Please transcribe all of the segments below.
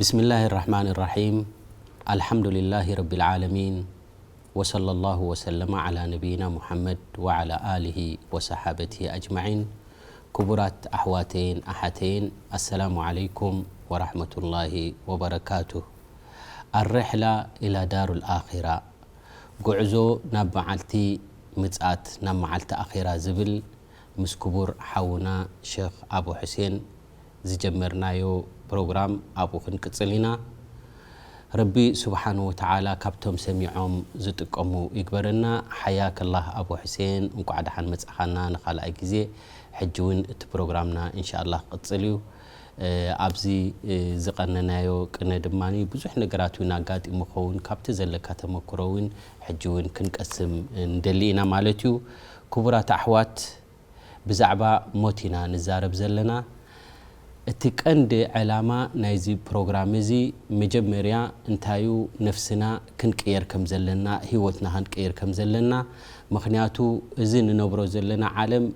بسم الله الرحمن الرحيم. الحمد لله رب العالمين. وصلى الله وسلم على نبينا محمد وعلى آله وصحابته أجمعين. ክቡራት ኣሕዋተይን ኣሓተይን፣ ኣሰላሙ ዓለይኩም ወራሕመቱላሂ ወበረካቱ። الرحلة إلى دار الآخرة፣ ጉዕዞ ናብ መዓልቲ ምጽኣት፣ ናብ መዓልቲ ኣኼራ ዝብል፣ ምስ ክቡር ሓውና ሸኽ ኣቡ ሕሴን ዝጀመርናዮ ፕሮግራም ኣብኡ ክንቅጽል ኢና። ረቢ ስብሓን ወተዓላ ካብቶም ሰሚዖም ዝጥቀሙ ይግበረና። ሓያከላህ ኣቡ ሕሴን፣ እንቋዕ ደሓን መጻኻና ንኻልኣይ ግዜ። ሕጂ እውን እቲ ፕሮግራምና እንሻኣላህ ክቕጽል እዩ። እ፣ ኣብዚ፣ እ፣ ዝቐነናዮ ቅነ ድማ ብዙሕ ነገራት እውን ኣጋጢሙ ኸውን፣ ካብቲ ዘለካ ተመክሮ እውን ሕጂ እውን ክንቀስም ንደሊ ኢና ማለት እዩ። ክቡራት ኣሕዋት፣ ብዛዕባ ሞት ኢና ንዛረብ ዘለና። እቲ ቀንዲ ዕላማ ናይዚ ፕሮግራም እዚ፣ መጀመርያ እንታዩ፣ ነፍስና ክንቅየር ከም ዘለና፣ ህይወትና ክንቅየር ከም ዘለና። ምኽንያቱ፣ እዚ ንነብሮ ዘለና ዓለም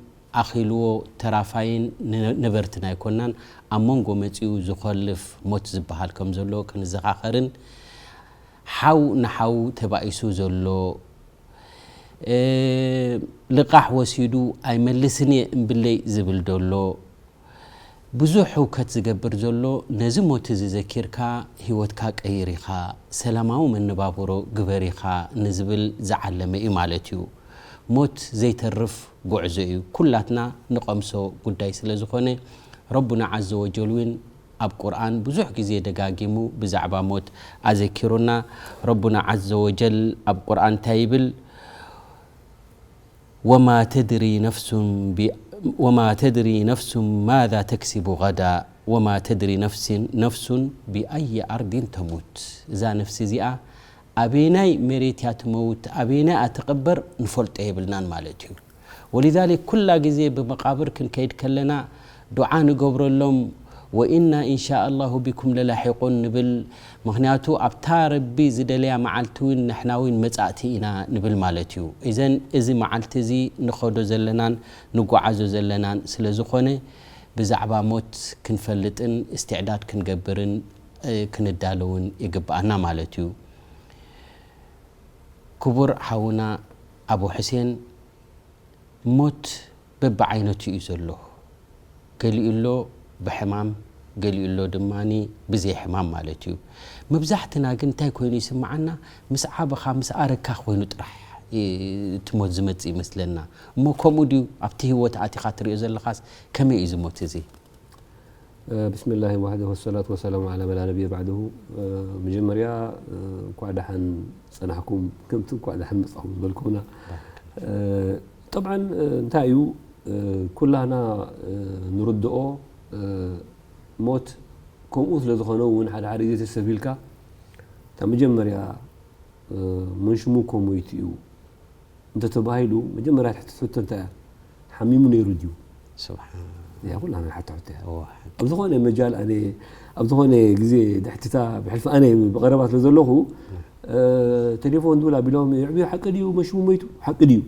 ኣኺልዎ ተራፋይን ነ-፣ ነበርትን ኣይኮናን። ኣብ መንጎ መጺኡ ዝኾልፍ ሞት ዝበሃል ከም ዘሎ ክንዘኻኸርን፣ ሓው ንሓው ተባኢሱ ዘሎ፣ እ፣ ልቓሕ ወሲዱ ኣይመልስን እየ እምብለይ ዝብል ዘሎ፣ ብዙሕ ህውከት ዝገብር ዘሎ፣ ነዚ ሞት እዚ ዘኪርካ ህይወትካ ቀይር ኢኻ፣ ሰላማዊ መነባብሮ ግበር ኢኻ ንዝብል ዝዓለመ እዩ ማለት እዩ። ሞት ዘይተርፍ ጉዕዞ እዩ። ኩላትና ንቐምሶ ጉዳይ ስለ ዝኾነ፣ ረቡና ዓዘ ወጀል እውን ኣብ ቁርኣን ብዙሕ ግዜ ደጋጊሙ ብዛዕባ ሞት ኣዘኪሩና። ረቡና ዓዘ ወጀል ኣብ ቁርኣን እንታይ ይብል? وما تدري نفس ب-، وما تدري نفس ماذا تكسب غدا وما تدري نفس، نفس بأي أرض تموت። እዛ ነፍሲ እዚኣ ኣበየናይ መሬት እያ ትመውት፣ ኣበየናይ እያ ትቕበር ንፈልጦ የብልናን ማለት እዩ። ወሊዛሊክ ኩላ ግዜ ብመቓብር ክንከይድ ከለና ዱዓ ንገብረሎም፣ ወኢና ኢንሻ ኣላሁ ቢኩም ለላሒቁን ንብል። ምኽንያቱ ኣብታ ረቢ ዝደለያ መዓልቲ እውን ንሕና እውን መጻእቲ ኢና ንብል ማለት እዩ። እዘን እዚ መዓልቲ እዚ ንኸዶ ዘለናን ንጓዓዞ ዘለናን ስለ ዝኾነ ብዛዕባ ሞት ክንፈልጥን እስትዕዳድ ክንገብርን፣ እ፣ ክንዳለውን ይግብኣና ማለት እዩ። ክቡር ሓውና ኣቡ ሕሴን፣ ሞት በብዓይነቱ እዩ ዘሎ። ገሊኡ ኣሎ ብሕማም፣ ገሊኡ ኣሎ ድማ ብዘይ ሕማም ማለት እዩ። መብዛሕትና ግን እንታይ ኮይኑ ይስምዓና? ምስ ዓበኻ፣ ምስ ኣረግካ ኮይኑ ጥራሕ እ-፣ እቲ ሞት ዝመጽእ ይመስለና። እሞ ከምኡ ድዩ? ኣብቲ ህይወት ኣቲኻ ትሪኦ ዘለኻስ ከመይ እዩ እዚ ሞት እዚ? ብስምላሂ ዋሕደሁ ወሰላቱ ወሰላሙ ዓላ መን ላ ነቢየ ባዕደሁ። መጀመርያ እንኳዕ ደሓን ጸናሕኩም፣ ከምቲ እንኳዕ ደሓን መጻኹም ዝበልኩምና። ጠብዓን እንታይ እዩ፣ ኩላህና ንርድኦ፣ ሞት ከምኡ ስለ ዝኾነ እውን ሓደ ሓደ ግዜ ተሰፊልካ እታ መጀመርያ መን ሽሙ እኮ ሞይቱ እዩ እንተተባሂሉ፣ መጀመርያ ትሕቲ ሕቶ እንታይ እያ? ሓሚሙ ነይሩ ድዩ? ስብሓን እዚኣ ኩላ ናይ ሓታ ሕቶ እያ። እዋ፣ ሓቂ። ኣብ ዝኾነ መጃል ኣነ፣ ኣብ ዝኾነ ግዜ ድሕቲታ ብሕልፊ ኣነ ብቐረባ ስለ ዘለኹ፣ እ፣ ቴሌፎን ድውል ኣቢሎም፣ "የዕብዮ ሓቂ ድዩ? መሽሙ ሞይቱ? ሓቂ ድዩ?"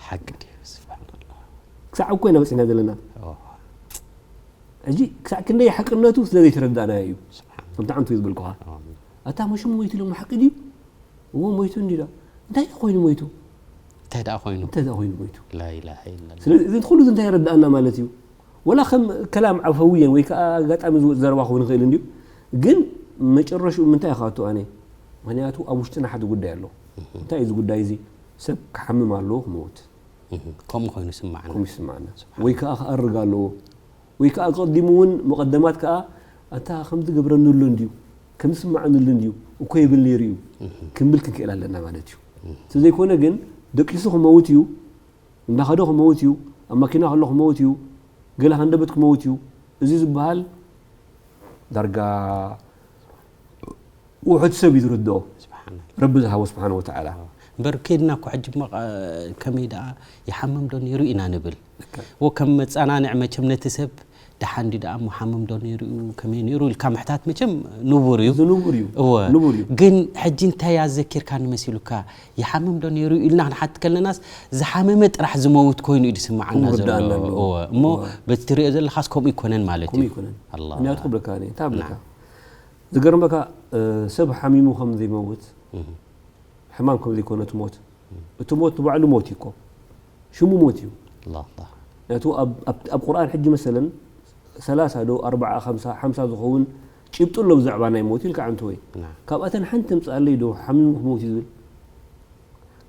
ሓቂ ድዩ? ስብሓንላህ። ክሳዕ እኮ ኢና በፂሕና ዘለና። እዋ። ሕጂ ክሳዕ ክንደይ ሓቅነቱ ስለ ዘይተረዳእናዮ እዩ። ስብሓን። ከምቲ ዓንቱ እዩ ዝበልኩኻ። እዋ። ኣታ መሽሙ ሞይቱ ኢሎም ሓቂ ድዩ? እዎ ሞይቱ እንዲ ዳ። እንታይ ደኣ ኮይኑ ሞይቱ? እንታይ ደኣ ኮይኑ? እንታይ ደኣ ኮይኑ ሞይቱ? ላኢላሃ ኢላላህ። ስለዚ እዚ ኩሉ እዚ እንታይ የረድኣና ማለት እዩ? ወላ ከም ከላም ዓፈውየን ወይ ከዓ ኣጋጣሚ ዝወፅ ዘረባ ክኸውን ይኽእል እንድዩ፣ ግን መጨረሽኡ ምንታይ ኢኻ ኣቶ ኣነ? ምኽንያቱ ኣብ ውሽጥና ሓደ ጉዳይ ኣሎ። እህ። እንታይ እዩ እዚ ጉዳይ እዚ? ሰብ ክሓምም ኣለዎ ክመውት። እህ። ከምኡ ኮይኑ ይስማዓና። ከምኡ ይስማዓና። ስብሓን። ወይ ከዓ ክኣርግ ኣለዎ። ወይ ከዓ ቀዲሙ እውን መቐደማት ከዓ ኣታ ከምዚ ገብረኒ ኣሎ እንድዩ፣ ከምዚ ስማዓኒ ኣሎ እንድዩ እኮ ይብል ነይሩ እዩ እህ። ክንብል ክንክእል ኣለና ማለት እዩ። እህ። ስለዘይኮነ ግን ደቂሱ ክመውት እዩ፣ እንዳኸደ ክመውት እዩ፣ ኣብ ማኪና ከሎ ክመውት እዩ፣ ገለ ሃንደበት ክመውት እዩ። እዚ ዝበሃል ዳርጋ ውሑድ ሰብ እዩ ዝርድኦ። ስብሓን። ረቢ ዝሃቦ ስብሓን ወተዓላ። እምበር ከይድና እኮ ሕጂ እሞ፣ እ፣ ከመይ ደኣ ይሓምም ዶ ነይሩ ኢና ንብል። ልክዕ። እዎ ከም መጸናንዒ መቸም ነቲ ሰብ ደሓን ድዩ ደኣ እሞ ሓምም ዶ ነይሩ እዩ፣ ከመይ ነይሩ ኢልካ ምሕታት መቸም ንቡር እዩ። እዚ ንቡር እዩ። እወ። ንቡር እዩ። ግን ሕጂ እንታይ ኣዘኪርካኒ መሲሉካ? ይሓምም ዶ ነይሩ ኢልና ክንሓትት ከለናስ ዝሓመመ ጥራሕ ዝመውት ኮይኑ እዩ ዝስምዓና ከምኡ ዘሎ። ይርድኣና ኣሎ። እወ። እሞ እወ። በቲ ትሪኦ ዘለኻስ ከምኡ ይኮነን ማለት ከምኡ እዩ። ይኮነን። ኣላህ። ምክንያቱ ክብለካ እኔ፣ እንታይ ክብለካ? ናም። ዝገርመካ፣ እ፣ ሰብ ሓሚሙ ከም ዘይመውት፣ እህ። ሕማም ከም ዘይኮነ እቲ ሞት፣ እቲ ሞት ንባዕሉ ሞት እዩ እኮ። ሽሙ ሞት እዩ። ኣላህ፣ ኣላህ። ምክንያቱ ኣብ፣ ኣብ፣ ኣብ ቁርኣን ሕጂ መሰለን ሰላሳ ዶ፣ ኣርብዓ፣ ሓምሳ፣ ሓምሳ ዝኸውን ጭብጢ ኣሎ ብዛዕባ ናይ ሞት ኢልካ ዓንተወይ። ናም። ካብኣተን ሓንቲ ምጽኣለይ ዶ ሓሚሙ ክመውት እዩ ዝብል?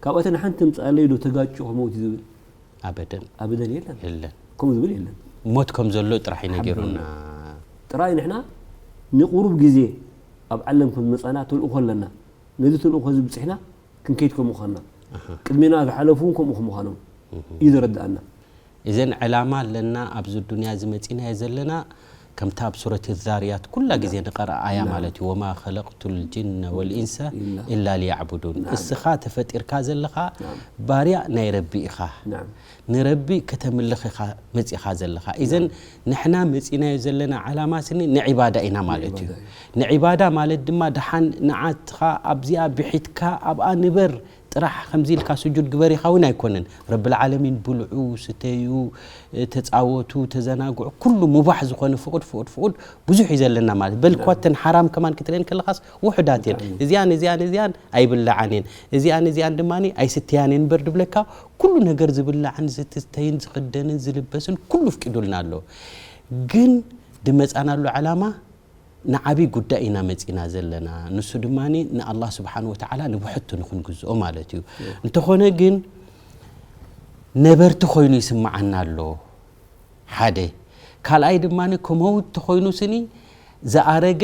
ካብኣተን ሓንቲ ምጽኣለይ ዶ ተጋጭ ክመውት እዩ ዝብል? ኣበደን። ኣበደን የለን። የለን። ከምኡ ዝብል የለን። ሞት ከም ዘሎ ጥራሕ እዩ ሓቢሩ ነጊሩና። ኣሎ። ጥራይ ንሕና ንቁሩብ ግዜ ኣብ ዓለም ከም ዝመጻና ተልእኾ ኣለና። ነዚ ተልእኾ እዚ ብጽሕና ክንከይድ ከም ምዃንና። ኣሃ። ቅድሜና ዝሓለፉ እውን ከምኡ ከም ምዃኖም እህ። እዩ ዘረድኣና። እዘን ዕላማ ኣለና ኣብዚ ዱንያ እዚ መጺናዮ ዘለና፣ ከምታ ኣብ ሱረት ዛርያት ኩላ ግዜ ንቐርኣ ኣያ ናም። ማለት እዩ። "ወማ ኸለቅቱ ልጅነ ወልኢንሰ ኢላ። ኢላ ሊያዕቡዱን።" ናም። እስኻ ተፈጢርካ ዘለኻ ናም። ባርያ ናይ ረቢ ኢኻ። ናም። ንረቢ ከተምልኽ ኢኻ መጺኻ ዘለኻ። ኢዘን ናም። ንሕና መጺናዮ ዘለና ዓላማ ስኒ ንዒባዳ ኢና ማለት እዩ። ንዒባዳ እዩ። ንዒባዳ ማለት ድማ ደሓን ንዓትኻ ኣብዚኣ ብሒትካ ኣብኣ ንበር ጥራሕ ከምዚ ኢልካ ስጁድ ግበር ኢኻ እውን ኣይኮነን። ረብል ዓለሚን ብልዑ፣ ስተዩ፣ ተጻወቱ፣ ተዘናግዑ፣ ኩሉ ሙባሕ ዝኾነ ፍቑድ፣ ፍቑድ፣ ፍቑድ ብዙሕ እዩ ዘለና ማለት። በል እኳ ናም። እተን ሓራም ከማን ክትርእየን ከለኻስ ውሑዳት እየን። ብጣዕሚ። እዚኣን፣ እዚኣን፣ እዚኣን ኣይብላዓን እየን። እዚኣን፣ እዚኣን ድማ ኣይስትያን እየን እምበር ድብለካ፣ ኩሉ ነገር ዝብላዕን ዝትስተይን ዝኽደንን ዝልበስን ኩሉ ኣፍቂዱልና ኣሎ። ግን ድመጻናሉ ዓላማ ንዓቢ ጉዳይ ኢና መጺና ዘለና። ንሱ ድማ ንኣላህ ስብሓን ወተዓላ ንብሕቱ ንኽንግዝኦ ማለት እዩ። እዎ። እንተኾነ ግን ነበርቲ ኮይኑ ይስምዓና ኣሎ። ሓደ። ካልኣይ ድማ ከመውት ተኾይኑ ስኒ ዝኣረገ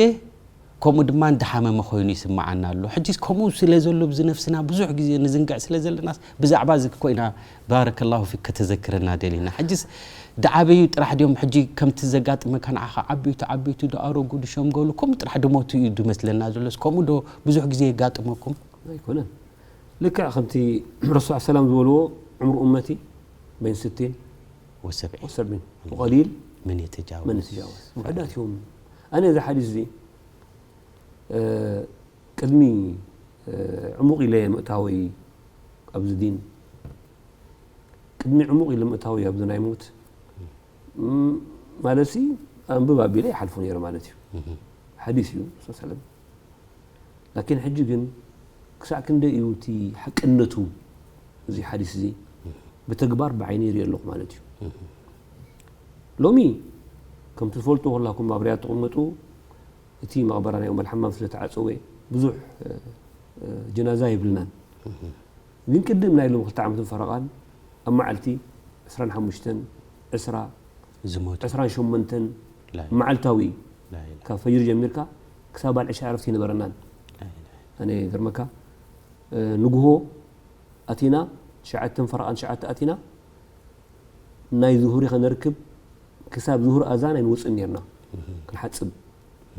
ከምኡ ድማ እንዳሓመመ ኮይኑ ይስምዓና ኣሎ። ሕጂስ ከምኡ ስለ ዘሎ ብዚ ነፍስና ብዙሕ ግዜ ንዝንግዕ ስለ ዘለናስ ብዛዕባ እዚ ኮይና ባረከላሁ ፊክ ከተዘክረና ደሊና። ሕጂስ ድዓበዩ ጥራሕ ድዮም ሕጂ ከምቲ ዘጋጥመካ ንዓኻ ዓበይቲ ዓበይቲ ድኣረጉ ድሸምገሉ ከምኡ ጥራሕ ድሞቱ እዩ ድመስለና ዘሎስ ከምኡ ዶ ብዙሕ ግዜ የጋጥመኩም? ኣይኮነን። ልክዕ ከምቲ ረሱል ሰላም ዝበልዎ ዕምሩ እመቲ በይን ስቲን ወሰብዒን። ወሰብዒን። ወቀሊል መን የተጃወዝ። መን የተጃወዝ። ውሑዳት እዮም። ኣነ እዚ ሓዲስ እዚ፣ እ፣ ቅድሚ፣ እ፣ ዕሙቕ ኢለ ምእታወይ ኣብዚ ዲን፣ ቅድሚ ዕሙቕ ኢለ ምእታወይ ኣብዚ ናይ ሞት፣ ም፣ ማለትሲ ኣንብብ ኣቢለ ይሓልፎ ነይረ ማለት እዩ። እህ። ሓዲስ እዩ፣ ረሱል ሰለም። ላኪን ሕጂ ግን ክሳዕ ክንደይ እዩ እቲ ሓቅነቱ እዚ ሓዲስ እዚ ብተግባር ብዓይኒ ይርኢ ኣለኹ ማለት እዩ። እህ። ሎሚ ከምቲ ትፈልጡ ኩላኩም ኣብ ሪያድ ትቕመጡ፣ እቲ መቕበራ ናይ ኡመል ሓማም ስለ ተዓጸወ ብዙሕ፣ እ፣ እ፣ ጀናዛ የብልናን። እህ። ግን ቅድም ናይ ሎሚ ክልተ ዓመትን ፈረቓን ኣብ መዓልቲ ዕስራን ሓሙሽተን፣ ዕስራ፣ ዝሞቱ። ዕስራን ሸሞንተን ላኢላሃ። መዓልታዊ እዩ። ላኢላሃ። ካብ ፈጅሪ ጀሚርካ ክሳብ ባል ዕሻ ዕረፍቲ ይነበረናን። ላኢላሃ። ኣነ ይገርመካ፣ እ፣ ንግሆ ኣቲና፣ ትሽዓተን ፈረቓን ትሽዓተ ኣቲና፣ ናይ ዙሁሪ ከነርክብ ክሳብ ዙሁር ኣዛን ኣይንወፅእን ነርና። እህ። ክንሓፅብ።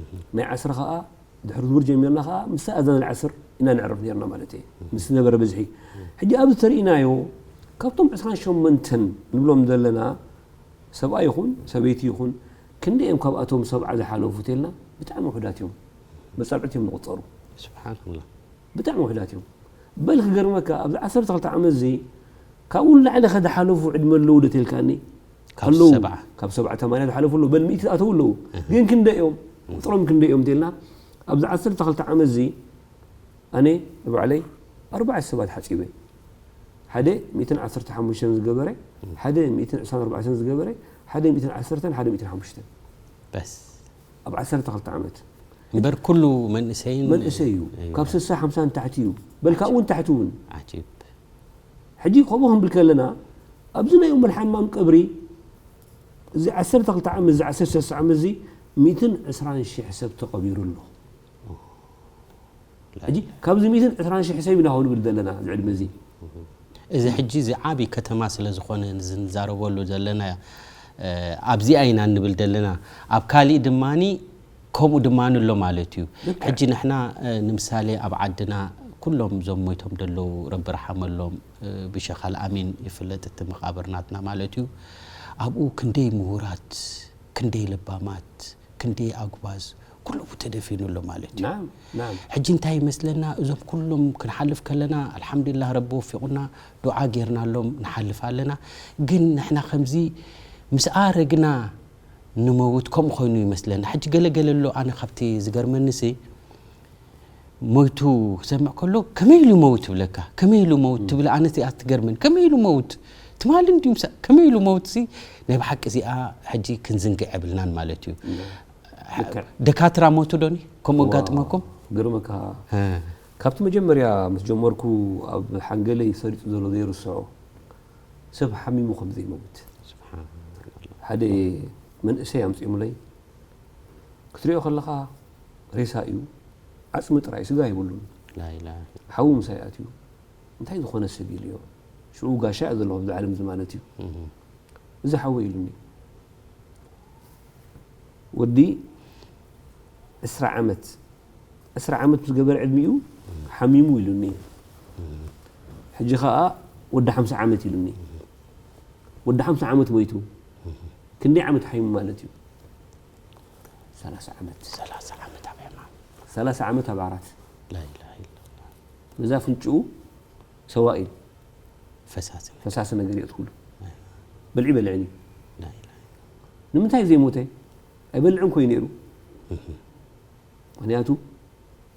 እህ። ናይ ዓስሪ ከዓ ድሕሪ ዙሁር ጀሚርና ከዓ ምስ ኣዛን ዓስር ኢና ነዕርፍ ነርና ማለት እዩ። ምስ ዝነበረ ብዝሒ። ሕጂ ኣብዚ ተርእናዮ ካብቶም ዕስራን ሸሞንተን ንብሎም ዘለና ሰብኣይ ይኹን ሰበይቲ ይኹን ክንደይ እዮም ካብኣቶም ሰብዓ ዝሓለፉ ተልና ብጣዕሚ ውሑዳት እዮም። መጻብዕቲ እዮም ዝቑጸሩ። ስብሓንላህ። ብጣዕሚ ውሑዳት እዮም። በል ክገርመካ ኣብዚ ዓሰርተ ክልተ ዓመት እዚ ካብኡ ንላዕሊ ከ ዝሓለፉ ዕድመ ኣለዉ ዶ ተልካኒ? ካብ ኣለዉ። ሰብዓ። ካብ ሰብዓ ተማንያ ዝሓለፉ ኣለዉ። በል ሚእቲ ዝኣተዉ ኣለዉ። እህ። ግን ክንደይ እዮም? ቁጽሮም ክንደይ እዮም ተልና ኣብዚ ዓሰርተ ክልተ ዓመት እዚ ኣነ ንባዕለይ ኣርባዕተ ሰባት ሓጺበ። ሓደ ሚእትን ዓሰርተ ሓሙሽተን ዝገበረ፣ ሓደ ሚእትን ዕስራን ኣርባዕተን ዝገበረ፣ ሓደ ሚእትን ዓሰርተን ሓደ ሚእትን ሓሙሽተን። በስ። ኣብ ዓሰርተ ክልተ ዓመት። እምበር ኩሉ መንእሰይን መንእሰይ እዩ። እዩ። ካብ ስሳ ሓምሳ ንታሕቲ እዩ። በል ካብኡ ንታሕቲ እውን። ዓጂብ። ሕጂ ከምኡ ክንብል ከለና ኣብዚ ናይ ኡመል ሓማም ቀብሪ እዚ ዓሰርተ ክልተ ዓመት እዚ ዓሰርተ ሰለስተ ዓመት እዚ ሚእትን ዕስራን ሽሕ ሰብ ተቐቢሩ ኣሎ። ሕጂ ካብዚ ሚእትን ዕስራን ሽሕ ሰብ ኢና ክንብል ዘለና እዚ ዕድመ እዚ። እዚ ሕጂ እዚ ዓቢ ከተማ ስለ ዝኾነ ንዝንዛረበሉ ዘለና፣ እ፣ ኣብዚኣ ኢና እንብል ዘለና። ኣብ ካሊእ ድማኒ ከምኡ ድማ ኣሎ ማለት እዩ። ልክዕ። ሕጂ ንሕና፣ እ፣ ንምሳሌ ኣብ ዓድና ኩሎም እዞም ሞይቶም ዘለዉ ረቢ ርሓመሎም፣ እ፣ ብሸኽ ኣልኣሚን ይፍለጥ እቲ መቓብር ናትና ማለት እዩ። ኣብኡ ክንደይ ምሁራት፣ ክንደይ ለባማት፣ ክንደይ ኣጉባዝ፣ ኩሉ ተደፊኑ ኣሎ ማለት እዩ። ናም፣ ናም። ሕጂ እንታይ ይመስለና፣ እዞም ኩሎም ክንሓልፍ ከለና፣ ኣልሓምዱሊላህ ረቢ ወፊቑና፣ ዱዓ ጌርናሎም ንሓልፍ ኣለና። ግን ንሕና ከምዚ ምስ ኣረግና ንመውት ከምኡ ኮይኑ ይመስለኒ። ሕጂ ገለ ገለ ኣሎ፣ ኣነ ካብቲ ዝገርመኒ ሲ፣ ሞይቱ ክሰምዕ ከሎ፣ "ከመይ ኢሉ ይመውት?" ይብለካ። "ከመይ ኢሉ ይመውት?" ትብል፣ ኣነ እቲኣ ትገርመኒ። "ከመይ ኢሉ መውት? ትማሊ እንድዩ ምሳ-" ከመይ ኢሉ መውት ሲ፣ ናይ ብሓቂ እዚኣ ሕጂ ክንዝንግዕ የብልናን ማለት እዩ። ልክዕ። ደካትራ ሞቱ ዶኒ? ከምኡ ዋ፣ ኣጋጥመኩም? ግርመካ። እ። ካብቲ መጀመርያ ምስ ጀመርኩ፣ ኣብ ሓንገለይ ሰሪጹ ዘሎ ዘይርስዖ፣ ሰብ ሓሚሙ ከም ዘይመውት። ስብሓንላህ። ሓደ መንእሰይ ኣምጺኦምለይ፣ ክትሪኦ ከለኻ ሬሳ እዩ፣ ዓጽሚ ጥራይ፣ ስጋ የብሉን። ላኢላሃ። ሓዊ ምሳይ ኣትዩ፣ እንታይ ዝኾነ ሰብ ኢልዮ፣ ሽዑ ጋሻ እየ ዘለኹ ኣብዚ ዓለም እዚ ማለት እዩ። እህ። እዚ ሓወይ ኢሉኒ። ወዲ ዕስራ ዓመት፣ ዕስራ ዓመት ምስ ገበረ ዕድሚኡ ሓሚሙ ኢሉኒ። እህ። ሕጂ ኸኣ ወዲ ሓምሳ ዓመት ኢሉኒ። ወዲ ሓምሳ ዓመት ሞይቱ። እህ። ክንደይ ዓመት ሓሚሙ ማለት እዩ? ሰላሳ ዓመት። ሰላሳ ዓመት ኣብ ሕማም። ሰላሳ ዓመት ኣብ ዓራት። ላኢላሃ ኢለላህ። በዛ ኣፍንጭኡ ሰዋኢል። ፈሳሲ። ፈሳሲ ነገር የእትውሉ። ኣይዋ። በልዒ በልዕን እዩ። ላኢላሃ። ንምንታይ ዘይሞተ? ኣይበልዕን ኮዩ ነይሩ። እህ። ምኽንያቱ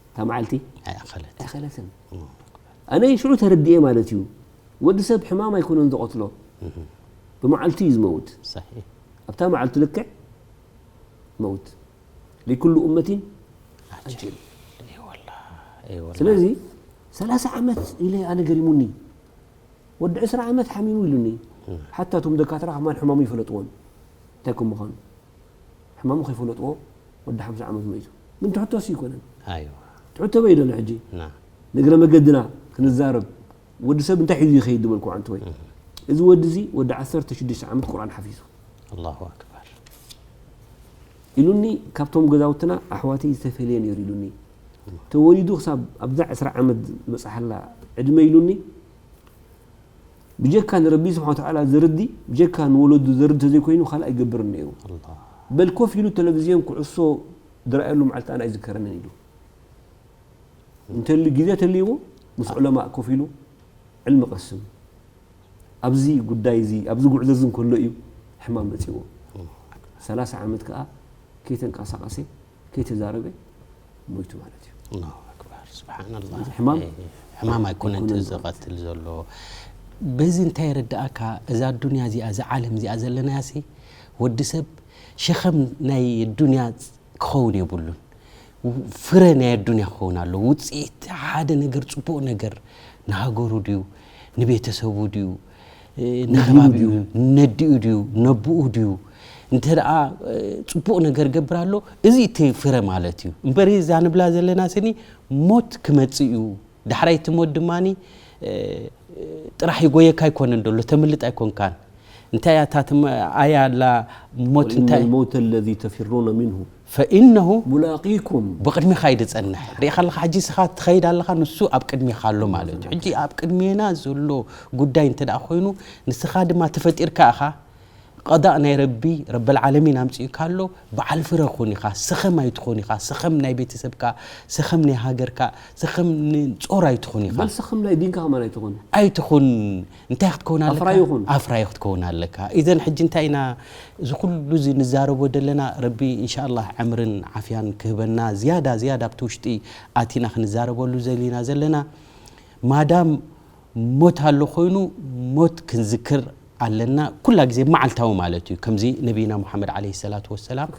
እታ መዓልቲ ኣይኣኸለት። ኣይኣኸለትን። ኣላሁ ኣክበር። ኣነ ሽዑ ተረዲኤ ማለት እዩ። ወዲ ሰብ ሕማም ኣይኮነን ዝቐትሎ። እህ። ብመዓልቲ እዩ ዝመውት። ሰሒሕ። ኣብታ መዓልቲ ልክዕ መውት። ሊኩሉ ኡመቲን ኣጀል። ኣጀል። እይ ወላ፣ እይ ወላ። ስለዚ ሰላሳ ዓመት ኢለ ኣነ ገሪሙኒ። ወዲ ዕስራ ዓመት ሓሚሙ ኢሉኒ። እም። ሓታ እቶም ደካትራ ከማን ሕማሙ ይፈለጥዎን። እንታይ ከም ምዃኑ። ሕማሙ ከይፈለጥዎ ወዲ ሓምሳ ዓመት መይቱ። ግን ትሕቶስ ይኮነን። ኣይዋ። ትሕቶ በይ ደሎ ሕጂ። ና። ንእግረ መገድና ክንዛረብ። ወዲ ሰብ እንታይ ሒዙ ይኸይድ ዝበልኩ ኣንተ ወይ። እም። እዚ ወዲ እዚ ወዲ ዓሰርተ ሽዱሽተ ዓመት ቁርኣን ሓፊዙ። ኣላሁ ኣክበር። ኢሉኒ፣ ካብቶም ገዛውትና ኣሕዋተይ ዝተፈለየ ነይሩ ኢሉኒ። ተወሊዱ ክሳብ ኣብዛ ዕስራ ዓመት መጽሓላ ዕድመ ኢሉኒ፣ ብጀካ ንረቢ ስብሓን ወተዓላ ዘርዲ፣ ብጀካ ንወለዱ ዘርዲ ተዘይኮይኑ ካልእ ኣይገብርን ነይሩ። ኣላህ። በል ኮፍ ኢሉ ቴሌቪዝዮን ኩዕሶ ዝረኣየሉ መዓልቲ ኣነ ኣይዝከረንን ኢሉ። እንተሊ ግዜ ተልይዎ ምስ ዑለማእ ኮፍ ኢሉ ዕልሚ ቀስም። ኣብዚ ጉዳይ እዚ፣ ኣብዚ ጉዕዞ እዚ እንከሎ እዩ ሕማም መጺዎ። ሰላሳ ዓመት ከኣ ከይተንቀሳቐሰ፣ ከይተዛረበ ሞይቱ ማለት እዩ። ኣላሁ ኣክበር። ስብሓንላህ። እዚ ሕማም እህ፣ ሕማም ኣይኮነን ኣይኮነን ዝቐትል ዘሎ። በዚ እንታይ የረድኣካ? እዛ ኣዱንያ እዚኣ፣ እዛ ዓለም እዚኣ ዘለናያሲ፣ ወዲ ሰብ ሸኸም ናይ ኣዱንያ ክኸውን የብሉን። ፍረ ናይ ኣዱንያ ክኸውን ኣለዎ። ውጽኢት ሓደ ነገር፣ ጽቡቕ ነገር ንሃገሩ ድዩ፣ ንቤተሰቡ ድዩ፣ እ፣ ንዲኑ ንኸባቢኡ፣ ድዩ? ነዲኡ ድዩ፣ ነብኡ ድዩ? እንተ ደኣ፣ እ፣ ጽቡቕ ነገር ገብር ኣሎ፣ እዚ እቲ ፍረ ማለት እዩ። እምበር እዛ ንብላ ዘለና ስኒ ሞት ክመጽእ እዩ። ዳሕራይ እቲ ሞት ድማኒ፣ እ፣ ጥራሕ ይጎየካ ኣይኮነን ደሎ፣ ተምልጥ ኣይኮንካን። እንታይ እያ እታ ትም-፣ ኣያ ኣላ ሞት وإن እንታይ? الموت الذي تفرون منه ፈኢነሁ ملاقيكم። ብቕድሚኻ እዩ ዝጸንሕ። ሪኢኻ ኣለኻ፣ ሕጂ ንስኻ ትኸይድ ኣለኻ፣ ንሱ ኣብ ቅድሚኻ ኣሎ ማለት እዩ። ሕጂ ኣብ ቅድሜና ዘሎ ጉዳይ እንተ ደኣ ኮይኑ፣ ንስኻ ድማ ተፈጢርካ ኢኻ፣ ቀዳእ ናይ ረቢ፣ ረበል ዓለሚን ኣምጺኡካ ኣሎ፣ በዓል ፍረ ኩን ኢኻ፣ ሰኸም ኣይትኹን ኢኻ፣ ሰኸም ናይ ቤተሰብካ፣ ሰኸም ናይ ሃገርካ፣ ሰኸም ንጾር ኣይትኹን ኢኻ። በል ሰኸም ናይ ዲንካ ከማን ኣይትኹን። ኣይትኹን። እንታይ ክትከውን ኣለካ? ኣፍራዩ ኩን። ኣፍራዩ ክትከውን ኣለካ። ኢዘን ሕጂ እንታይ ኢና እዚ ኩሉ እዚ ንዛረቦ ዘለና? ረቢ ኢንሻኣላህ ዕምርን ዓፍያን ክህበና፣ ዝያዳ፣ ዝያዳ ኣብቲ ውሽጢ ኣቲና ክንዛረበሉ ዘሊና ዘለና። ማዳም ሞት ኣሎ ኮይኑ፣ ሞት ክንዝክር ኣለና፣ ኩላ ግዜ መዓልታዊ ማለት እዩ። ከምዚ ነቢይና ሙሓመድ ዓለይሂ ሰላቱ ወሰላም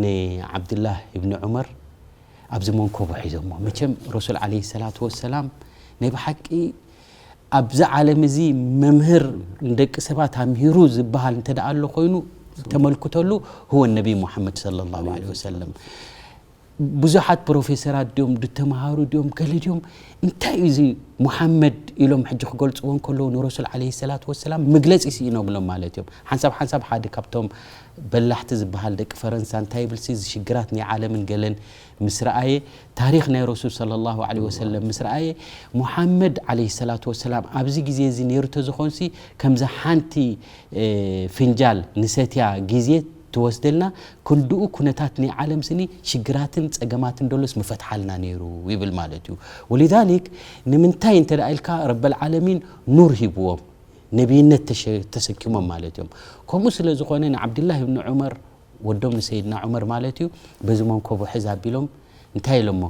ንዓብድላህ ኢብኒ ዑመር ኣብዚ መንኮቡ ሒዞሞ። መቸም ረሱል ዓለይሂ ሰላቱ ወሰላም ናይ ብሓቂ ኣብዚ ዓለም እዚ መምህር ንደቂ ሰባት ኣምሂሩ ዝበሃል እንተ ደኣ ኣሎ ኮይኑ፣ ተመልክተሉ፣ ሁወ ነቢይ ሙሓመድ ሰለላሁ ዓለይሂ ወሰለም። ብዙሓት ፕሮፌሰራት ድዮም፣ ዝተምሃሩ ድዮም፣ ገለ ድዮም፣ እንታይ እዩ እዚ ሙሓመድ ኢሎም ሕጂ ክገልጽዎ እንከለዉ ንረሱል ዓለይሂ ሰላቱ ወሰላም መግለጺ ስኢኖምሎም ማለት እዮም። ሓንሳብ ሓንሳብ ሓደ ካብቶም በላሕቲ ዝበሃል ደቂ ፈረንሳ እንታይ ይብል ሲ፣ እዚ ሽግራት ናይ ዓለምን ገለን ምስ ረኣየ፣ ታሪኽ ናይ ረሱል ሰለላሁ ዓለይሂ ወሰለም ምስ ረኣየ፣ ሙሓመድ ዓለይሂ ሰላቱ ወሰላም ኣብዚ ግዜ እዚ ነይሩ ተዝኾንሲ ከምዛ ሓንቲ፣ እ፣ ፍንጃል ንሰትያ ግዜ ትወስደልና፣ ክንድኡ ኩነታት ናይ ዓለም ስኒ ሽግራትን ጸገማትን ደሎስ ምፈትሓልና ነይሩ ይብል ማለት እዩ። ወሊዛሊክ ንምንታይ እንተ ደኣ ኢልካ ረበል ዓለሚን ኑር ሂብዎም፣ ነቢይነት ተሸ-፣ ተሰኪሞም ማለት እዮም። ከምኡ ስለ ዝኾነ ንዓብድላህ ብን ዑመር ወዶም ንሰይድና ዑመር ማለት እዩ። በዚ መንኮቦ ሕዝ ኣቢሎም እንታይ ኢሎሞ?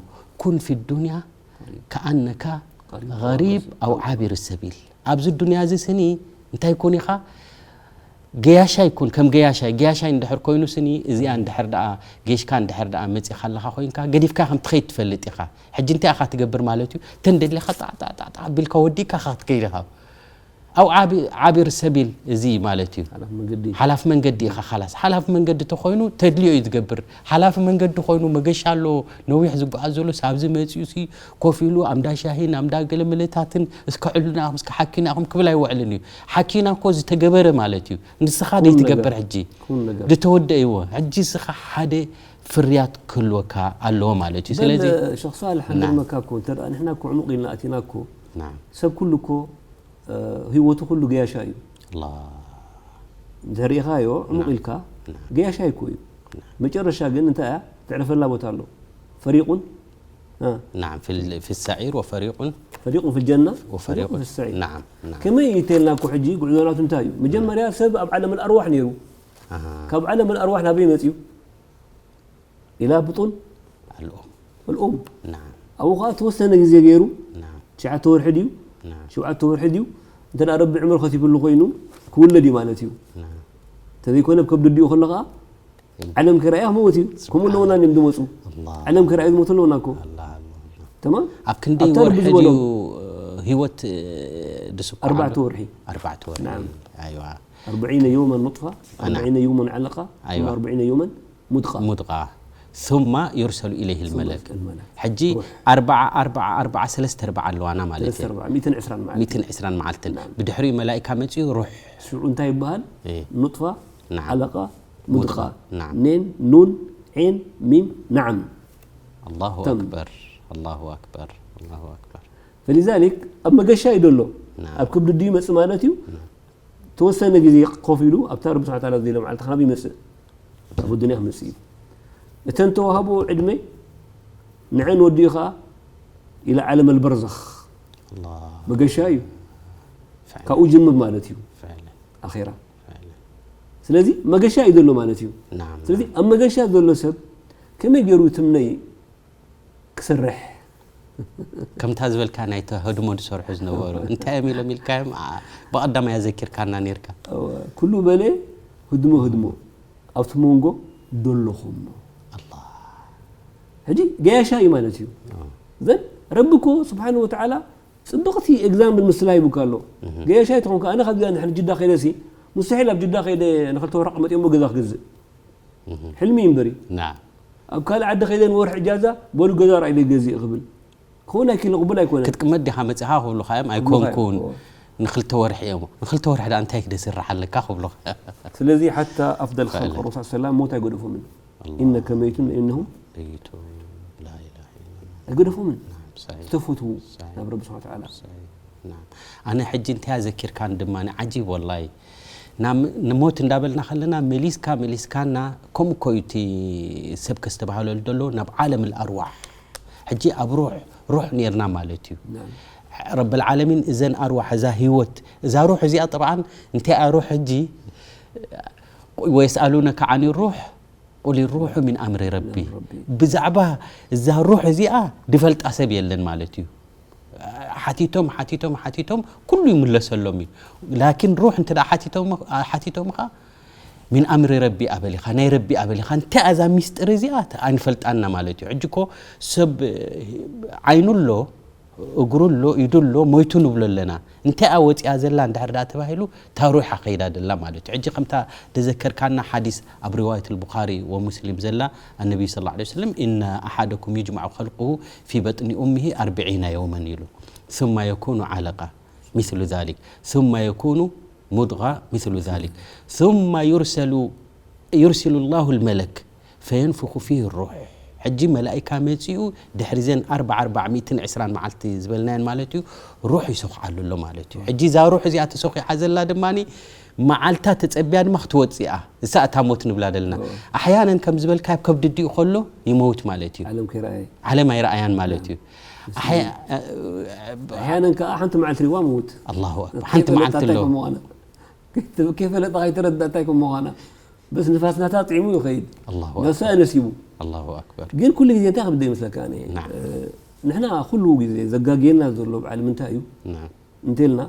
ኩን ፊ ዱንያ ከኣነካ ገሪብ ኣው ዓቢር ሰቢል። ኣብዚ ዱንያ እዚ ስኒ እንታይ ኩን ኢኻ? ገያሻይ ኩን፣ ከም ገያሻይ። ገያሻይ እንድሕር ኮይኑ ስኒ እዚኣ እንድሕር ደኣ ጌሽካ እንድሕር ደኣ መጺኻ ኣለኻ ኮይንካ ገዲፍካ ከም ትኸይድ ትፈልጥ ኢኻ። ሕጂ እንታይ ኢኻ ትገብር ማለት እዩ? ተን ደሊኻ ጣዕ ጣዕ ጣዕ ጣዕ ኣቢልካ ወዲእካ ኢኻ ክትከይድ ኢኻ። ኣው ዓቢ-፣ ዓቢር ሰቢል እዚ ማለት እዩ። ሓላፍ መንገዲ። ሓላፍ መንገዲ ኢኻ። ካላስ ሓላፍ መንገዲ ተኾይኑ ተድልዮ እዩ ዝገብር። ሓላፍ መንገዲ ኮይኑ መገሻ ኣሎ፣ ነዊሕ ዝጓዓዝ ዘሎ ሳብዚ መጺኡ ሲ ኮፍ ኢሉ ኣምዳ ሻሂን ኣምዳ ገለመለታትን እስከ ዕሉና ኢኹም እስከ ሓኪና ኢኹም ክብል ኣይውዕልን እዩ። ሓኪና እኮ ዝተገበረ ማለት እዩ። ንስኻ ኩሉ ዘይትገብር ነገር። ሕጂ ኩሉ ነገር። ዝተወደእዎ። ሕጂ እስኻ ሓደ ፍርያት ክህልወካ ኣለዎ ማለት እዩ። በል ስለዚ ሸኽ ሳልሕ ናም። ንገርመካ እኮ እንተ ደኣ ንሕና እኮ ዕሙቕ ኢልና ኣቲና እኮ ናም። ሰብ ኩሉ እኮ እ፣ ህይወቱ ኩሉ ገያሻ እዩ። ኣላ። እንተ ርኢኻዮ ዕሙቕ ናም። ኢልካ ናም። ገያሻ እኮ እዩ። ናም። መጨረሻ ግን እንታይ እያ? ትዕረፈላ ቦታ ኣሎ። ፈሪቁን እ፣ ናም፣ ፊል-፣ ፊ ሰዒር ወፈሪቁን ፈሪቁን ፊል ጀና ወፈሪቁን ወፈሪቁን ፊል ሰዒር። ናም፣ ናም። ከመይ ይተልና እኮ ሕጂ ጉዕዞ ናቱ እንታይ እዩ? መጀመርያ ሰብ ኣብ ዓለም ኣርዋሕ ነይሩ። ኣሃ። ካብ ዓለም ኣርዋሕ ናበይ መጽዩ? ኢላ ብጡን ኣልኦም። ኣልኦም። ናም። ኣብኡ ኸዓ ተወሰነ ግዜ ገይሩ፣ ናም። ትሽዓተ ወርሒ ድዩ? ናም። ሸውዓተ ወርሒ ድዩ? እንተ ደኣ ረቢ ዕምር ከቲብሉ ኮይኑ ክውለድ እዩ ማለት እዩ። ናም። እንተዘይኮነ ኣብ ከብዲ ኣዲኡ ከሎ ኸዓ እም። ዓለም ከይረኣየ ክመውት እዩ። ከምኡ ስብሓን ኣለውና እዮም ዝመፁ። ኣላህ። ዓለም ከይረኣዩ ዝመውቱ ኣለውና እኮ። ኣላህ፣ ኣላህ፣ ኣላህ። ተማም? ኣብ ክንደይ ኣብታ ወርሒ ልቢ ዝበሎ። ድዩ፣ እ፣ ህይወት፣ እ፣ ድስኩዓሉ? ኣርባዕተ ወርሒ። ኣርባዕተ ወርሒ። ናም። ኣይዋ። ኣርበዒነ የውመን ኑጥፋ፣ ናም። ኣርበዒነ የውመን ዓለቃ፣ ኣይዋ። ثم ኣርበዒነ የውመን ሙድቃ። ሙድቃ። ثم يرسل إليه ثم الملك። الملك። ሕጂ ሩሕ። ኣርባዓ፣ ኣርባዓ፣ ኣርባዓ፣ ሰለስተ ኣርባዓ ኣለዋና ማለት ሰለስተ እዩ። ኣርባዓ፣ ሚእትን ዕስራን መዓልቲ። ሚእትን ዕስራን መዓልትን። ናም። ብድሕሪኡ መላኢካ መጺኡ ሩሕ። ሽዑ እንታይ ይበሃል? እየ። ኑጥፋ፣ ናም። ዓለቃ፣ ሙድቃ። ሙድቃ። ናም። ኔን፣ ኑን፣ ዔን፣ ሚም፣ ናዓም። ኣላሁ ተም። ኣክበር፣ ኣላሁ ኣክበር፣ ኣላሁ ኣክበር። ፈሊዛሊክ ኣብ መገሻ እዩ ዘሎ። ናም። ኣብ ክብዲ ድዩ መጽእ ማለት እዩ። ናም። ተወሰነ ግዜ ኮፍ ኢሉ ኣብታ ረቢ ስብሓን ታላ ዝደልዮ መዓልቲ ካብ ይመጽእ። ኣብ ኣዱንያ ክመጽእ እዩ። እተን ተዋህቦ ዕድመ ንዐን ወዲኡ ኸዓ ኢላ ዓለም ኣልበርዘኽ ኣላህ። መገሻ እዩ። ፍዕለን። ካብኡ ጅምር ማለት እዩ። ፍዕለን። ኣኼራ። ፍዕለን። ስለዚ መገሻ እዩ ዘሎ ማለት እዩ። ናም፣ ስለዚ ናም። ኣብ መገሻ ዘሎ ሰብ ከመይ ገይሩ ትምነይ ክሰርሕ? ከምታ ዝበልካ ናይ ተህድሞ ዝሰርሑ ዝነበሩ። እንታይ እዮም ኢሎም ኢልካዮም? ኣ፣ ብቐዳማይ ኣዘኪርካና ነይርካ። እወ፣ ኩሉ በለ ህድሞ ህድሞ ኣብቲ መንጎ ደለኹም። ኣላህ። ሕጂ ገያሻ እዩ ማለት እዩ። ኣዎ። ዘን ረቢ እኮ ስብሓን ወተዓላ ጽብቕቲ ኤግዛምፕል ምስላ ሂቡካ ኣሎ። እህ። ገያሻ ይትኾንካ፣ ኣነ ካብ ጅዳ ከይደሲ፣ ሙስተሒል ኣብ ጅዳ ከይደ ንክልተ ወርሒ መጥዮሞ ገዛ ክገዝእ። እህ። ሕልሚ እዩ እምበሪ። ናም። ኣብ ካልእ ዓዲ ከይደ ንወርሒ እጃዛ፣ በሉ ገዛ ርኣይ ገዚእ ክብል። ክኸውን ኣይክእልን፣ ቅቡል ኣይኮነን። ክትቅመጥ ዲኻ መጺኻ ክብሉኻ እዮም፣ ክብሉኻ እዮም። ኣይኮንኩን። እዎ። ንክልተ ወርሒ እዮም። ንክልተ ወርሒ ደኣ እንታይ ክደስርሕ ኣለካ ክብሉኻ። ስለዚ ሓታ ኣፍደል ኸልቅ ፈዕለን። ረሱል ሰላም ሞት ኣይገደፎምን። ኣላህ። ኢነከ መይቱን ወኢነሁም መይቱን። ላ ኢላሃ ኢላላህ። ኣይገደፎምን። ናም፣ ሰሒሕ። ዝተፈትዉ ሰሒሕ። ናብ ረቢ ስብሓን ወተዓላ። ሰሒሕ። ናም። ኣነ ሕጂ እንታይ ኣዘኪርካን ድማ ዓጂብ ወላሂ። ናብ ንሞት እንዳበልና ከለና መሊስካ መሊስካና ከምኡ እኮ እዩ እቲ ሰብ ከስተባህለሉ ዘሎ ናብ ዓለም ኣርዋሕ። ሕጂ ኣብ ሩሕ፣ ሩሕ ኔርና ማለት እዩ። ናም። ረብል ዓለሚን እዘን ኣርዋሕ፣ እዛ ህይወት፣ እዛ ሩሕ እዚኣ ጠብዓን እንታይ እያ ሩሕ ሕጂ? ወየስኣሉነከ ዓኒ ሩሕ ቁል ሩሑ ሚን ኣምሪ ረቢ። ሚን ረቢ። ብዛዕባ እዛ ሩሕ እዚኣ ድፈልጣ ሰብ የለን ማለት እዩ። ሓቲቶም፣ ሓቲቶም፣ ሓቲቶም፣ ኩሉ ይምለሰሎም እዩ። ላኪን ሩሕ እንተ ደኣ ሓቲቶም፣ ሓቲቶምኻ፣ ሚን ኣምሪ ረቢ ኣበሊኻ፣ ናይ ረቢ ኣበሊኻ፣ እንታይ እያ እዛ ሚስጥር እዚኣ? ኣይንፈልጣና ማለት እዩ። ሕጂ እኮ ሰብ ዓይኑ ኣሎ፣ እግሩ ኣሎ፣ ኢዱ ኣሎ፣ ሞይቱ ንብሎ ኣለና። እንታይ እያ ወፂኣ ዘላ እንድሕር ደኣ ተባሂሉ፣ እታ ሩሕ እያ ከይዳ ዘላ ማለት እዩ። ሕጂ ከምታ ዘዘከርካና ሓዲስ ኣብ ሪዋየት ኣልቡኻሪ ወሙስሊም ዘላ፣ ኣነቢዩ ሰለላሁ ዐለይሂ ወሰለም፣ "ኢነ ኣሓደኩም ዩጅመዑ ኸልቁሁ ፊ በጥኒ ኡሚሂ ኣርበዒነ የውመን" ኢሉ። ثم يكون علقة مثل ذلك ثم يكون مضغة مثل ذلك ثم يرسل يرسل الله الملك فينفخ فيه الروح። ሕጂ መላኢካ መጺኡ ድሕሪ ዘን ኣርባዓ ኣርባዓ ሚእትን ዕስራን መዓልቲ ዝበልናየን ማለት እዩ፣ ሩሕ ይሰኹዓሉ ኣሎ ማለት እዩ። ሕጂ እዛ ሩሕ እዚኣ ተሰኺዓ ዘላ ድማ መዓልታ ተጸቢያ ድማ ክትወጽእ እያ። እሳ እታ ሞት ንብላ ዘለና። እዎ። ኣሕያነን ከም ዝበልካ ኣብ ከብዲ ዲኡ ከሎ ይመውት ማለት እዩ። ዓለም ከይረኣየ። ዓለም ኣይረኣያን ማለት እዩ። ኣሕያ-፣ ኣሕያነን ከኣ ሓንቲ መዓልቲ ሪዋ ምውት። ኣላሁ ኣክበር። ሓንቲ ከይፈለጣ መዓልቲ እንታይ ኣሎ። ከም ምዃና። ከይፈለጣ ከይተረዳ እንታይ ከም ምዃና። በስ ንፋስ ናታ ጥዒሙ ይኸይድ። ኣላሁ ነሳ ነሲቡ። ኣላሁ ኣክበር። ግን ኩሉ ግዜ እንታይ ክብደ ይመስለካ? ኣነ ናም። ንሕና ኩሉ ግዜ ዘጋግየና ዘሎ በዓል ምንታይ እዩ? ናም። እንተልና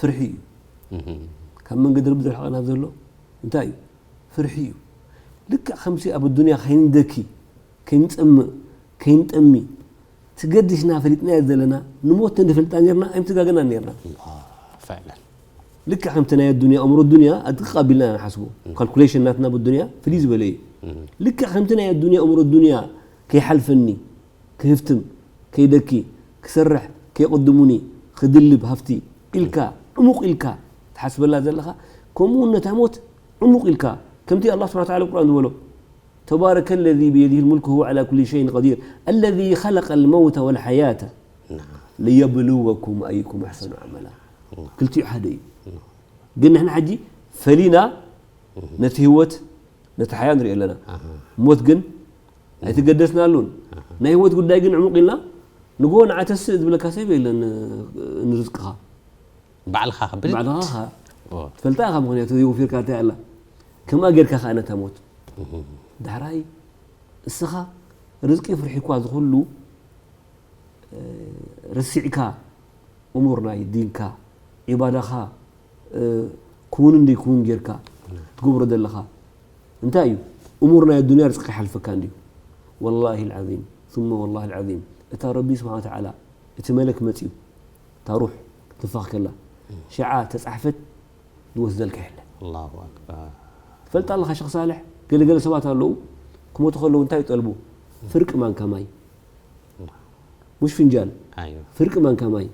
ፍርሒ እዩ። እህ። ካብ መንገዲ ረቢ ዘርሕቐና ዘሎ እንታይ እዩ? ፍርሒ እዩ። ልክዕ ከምሲ ኣብ ኣዱንያ ከይንደኪ፣ ከይንጸምእ፣ ከይንጠሚ ትገድሽና ፈሊጥናዮ ዘለና ንሞት እንፈልጣ ኔርና ኣይምትጋገና ኔርና። ፈዕለን። ልክዕ ከምቲ ናይ ኣዱንያ እምሮ ኣዱንያ ኣድቂቕ ኣቢልና ንሓስቦ። ካልኩሌሽን ናትና ብኣዱንያ ፍልይ ዝበለ እዩ። ልክዕ ከምቲ ናይ ኣዱንያ እምሮ ኣዱንያ ከይሓልፈኒ፣ ክህፍትም፣ ከይደኪ፣ ክሰርሕ፣ ከይቕድሙኒ፣ ክድልብ ሃፍቲ ኢልካ፣ ዕሙቕ ኢልካ ትሓስበላ ዘለኻ፣ ከምኡ እውን ነታ ሞት ዕሙቕ ኢልካ፣ ከምቲ ኣላህ ስብሓነ ወተዓላ ኣብ ቁርኣን ዝበሎ፣ تبارك الذي بيده الملك وهو على كل شيء قدير الذي خلق الموت والحياة ናም። ليبلوكم أيكم أحسن عملا። ክልቲኡ ሓደ እዩ። ግን ንሕና ሕጂ ፈሊና ነቲ ህይወት ነቲ ሓያ ንሪኦ ኣለና። ኣሃ። ሞት ግን ኣይተገደስናሉን። ናይ ህይወት ጉዳይ ግን ዕሙቕ ኢልና ንጎ ንዓ ተስእ ዝብለካ ሰብ የለን። ንርዝቅኻ ባዕልኻ ክብል ባዕልኻ ኢኻ ኦ። ትፈልጣ ኢኻ። ምኽንያቱ ወፊርካ እንታይ ኣላ ከምኣ ጌርካ ከኣ ነታ ሞት ዳሕራይ እስኻ ርዝቂ ፍርሒኳ ዝኹሉ ረሲዕካ እሙር ናይ ዲንካ ዒባዳኻ ክውን እንደይክውን ጌርካ ትገብሮ ዘለኻ እንታይ እዩ? እሙር ናይ ኣዱንያ ርዝቂ ይሓልፈካ እንድዩ። ወላሂ ልዓዚም ثم ወላሂ ልዓዚም እታ ረቢ ስብሓን ወተዓላ እቲ መለክ መፅዩ እታ ሩሕ ትንፋኽ ከላ ሽዓ ተፃሕፈት ዝወስደልካ የለ። ኣላሁ ኣክበር። ትፈልጣ ኣለኻ ሸኽ ሳልሕ ገለገለ ሰባት ኣለዉ ክሞቱ ከለዉ እንታይ ይጠልቡ? ፍርቂ ማንካ ማይ ሙሽ ፍንጃል ኣዮ ፍርቂ ማንካ ማይ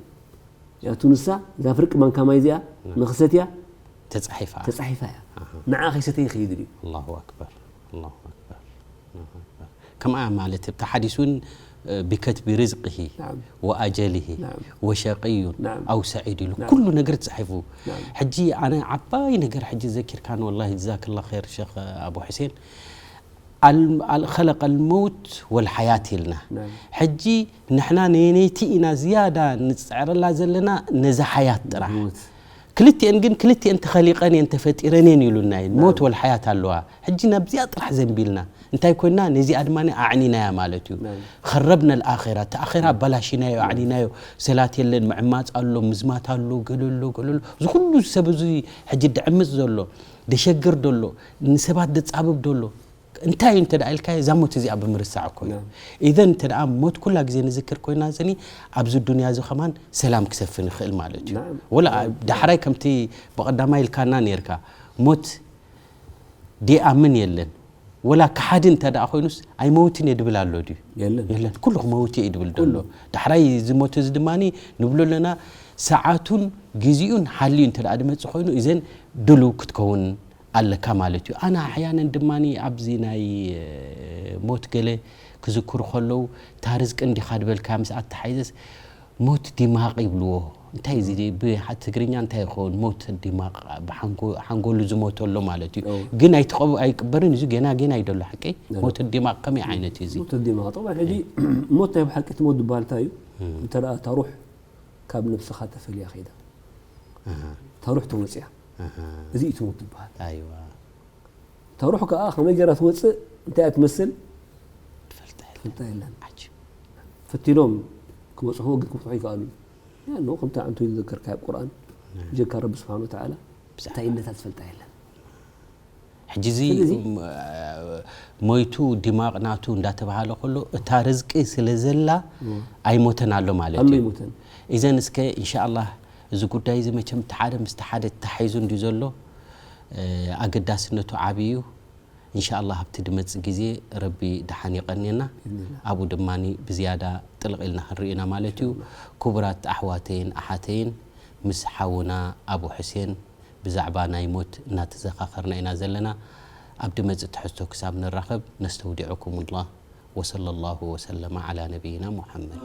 ያቱ ንሳ እዛ ፍርቂ ማንካ ማይ እዚኣ ንኽሰትያ ተጻሒፋ ተጻሒፋ እያ ኣሃ። ንዓ ከይሰተየ ይኸይድ እዩ ኣላሁ ኣክበር ኣላሁ ኣክበር ኣላሁ ኣክበር። ከምኣ ማለት ኣብቲ ሓዲስ እውን ብከትቢ ርዝቅሂ ናም ወኣጀልሂ ናም ወሸቅዩን ናም ኣው ሰዒድ ኢሉ ናም ኩሉ ነገር ተጻሒፉ። ናም ሕጂ ኣነ ዓባይ ነገር ሕጂ ዘኪርካን ወላሂ ጀዛከላ ኸይር ሸኽ ኣቡ ሕሴን ኣል- ኣል- ኸለቀ ልመውት ወልሓያት ኢልና ናም ሕጂ ንሕና ነየነይቲ ኢና ዝያዳ ንፅዕረላ ዘለና ነዛ ሓያት ጥራሕ ሞት ክልቲኤን ግን ክልቲኤን ተኸሊቐን እየን ተፈጢረን እየን ኢሉና እዩ ሞት ናም ወልሓያት ኣለዋ ሕጂ ናብዚኣ ጥራሕ ዘንቢልና እንታይ ኮይና ነዚኣ ድማ ኣዕኒናያ ማለት እዩ ናም ኸረብና ልኣራ እቲ ኣራ ኣባላሽናዮ ኣዕኒናዮ ሰላት የለን ምዕማፅ ኣሎ ምዝማት ኣሎ ገለሎ ገለሎ እዚ ኩሉ ሰብ እዚ ሕጂ ድዕምፅ ዘሎ ደሸግር ደሎ ንሰባት ደፃብብ ደሎ እንታይ እዩ እንተ ኢልካ እዛ ሞት እዚኣ ብምርሳዕ እኮ እዩ ናም ኢዘን እንተ ደኣ ሞት ኩላ ግዜ ንዝክር ኮይና ዘኒ ኣብዚ ዱንያ እዚ ከማን ሰላም ክሰፍን ይኽእል ማለት እዩ ናም ወላ ዳሕራይ ከምቲ ብቐዳማይ ኢልካና ነርካ ሞት ዲኣምን የለን ወላ ክሓዲ እንተ ደኣ ኮይኑስ ኣይመውትን እየ ድብል ኣሎ ድዩ የለን የለን ኩሉ ክመውት እየ ድብል ደሎ ዳሕራይ ዝሞት እዚ ድማ ንብሎ ኣለና ሰዓቱን ግዜኡን ሓልዩ እንተ ደኣ ድመፅእ ኮይኑ እዘን ድሉ ክትከውን ኣለካ ማለት እዩ ኣነ ኣሕያነን ድማ ኣብዚ ናይ ሞት ገለ ክዝክሩ ከለዉ እታ ርዝቂ እንዲኻ ድበልካ ምስ ኣተሓይዘስ ሞት ዲማቕ ይብልዎ እንታይ እዚ ብትግርኛ እንታይ ይኸውን ሞት ዲማቕ ሓንጎሉ ዝሞተሎ ማለት እዩ ግን ኣይትቐቡ ኣይቅበርን እዚ ገና ገና ይደሎ ሓቂ ሞት ዲማቕ ከመይ ዓይነት እዩ እዚ ሞት ዲማቕ ጠብዓ ሕጂ ሞት ናይ ብሓቂ እቲ ሞት ዝበሃል እንታይ እዩ እንተ ደኣ እታ ሩሕ ካብ ነብስኻ ተፈልያ ከይዳ እታ ሩሕ ተወፅያ እዚ እዩ እቲ ሞት ዝበሃል ኣይዋ እታ ሩሕ ከዓ ከመይ ገይራ ትወፅእ እንታይ እያ ትመስል ትፈልጣ ትፈልጣ የለን ዓጅብ ፈቲኖም ክበፅሕዎ ግን ክብፅሑ ይከኣሉ ያኖ ከምቲ ኣንቱ ዝዘከርካ ኣብ ቁርኣን ጀካ ረቢ ስብሓን ወተዓላ እንታይነታ ትፈልጣ የለን ሕጂ እዚ ስለዚ ሞይቱ ዲማቕ ናቱ እንዳተባሃለ ከሎ እታ ርዝቂ ስለ ዘላ ኣይሞተን ኣሎ ማለት ኣሎ እዩ ይሞተን ኢዘን እስከ እንሻኣላህ እዚ ጉዳይ እዚ መቸም እቲ ሓደ ምስቲ ሓደ ተታሒዙ እንድዩ ዘሎ ኣገዳስነቱ ዓብዪ እዩ እንሻኣላህ ኣብቲ ድመፅእ ግዜ ረቢ ደሓን የቐንየና ኣብኡ ድማ ብዝያዳ ጥልቕ ኢልና ክንርኢ ኢና ማለት እዩ ክቡራት ኣሕዋተይን ኣሓተይን ምስ ሓውና ኣቡ ሕሴን ብዛዕባ ናይ ሞት እናተዘኻኸርና ኢና ዘለና ኣብ ድመፅእ ትሕዝቶ ክሳብ ንራኸብ ነስተውዲዐኩም ላህ وصلى الله وسلم على نبينا محمد